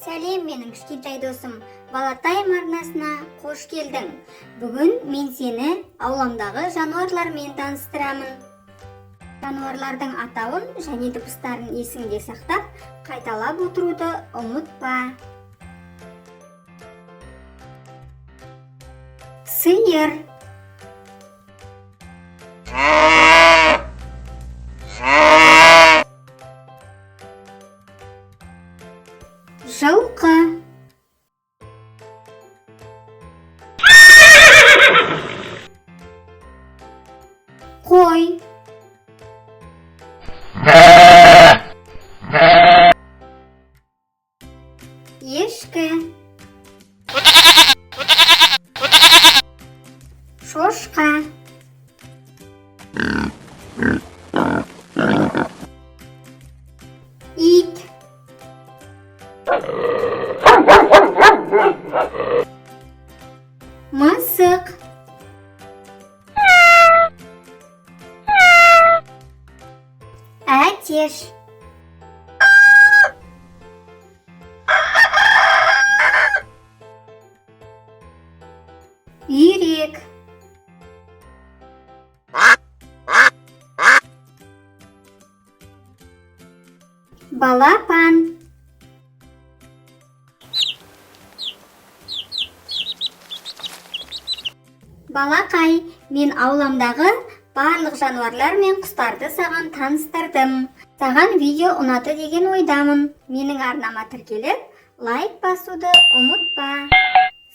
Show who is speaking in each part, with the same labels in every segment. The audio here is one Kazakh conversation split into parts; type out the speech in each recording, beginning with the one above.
Speaker 1: Сәлем, менің кішкентай досым! Балатайм арнасына қош келдің. Бүгін мен сені ауламдағы жануарлармен таныстырамын. Жануарлардың атауын және дыбыстарын есіңде сақтап, қайталап отыруды ұмытпа. Сиыр. Жылқы. Қой. Ешкі. Шошқа. Ит. Мысық. Әтеш. Үйрек. Балапан. Балақай, мен ауламдағы барлық жануарлар мен құстарды саған таныстырдым. Саған видео ұнады деген ойдамын. Менің арнама тіркеліп, лайк басуды ұмытпа.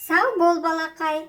Speaker 1: Сау бол, балақай.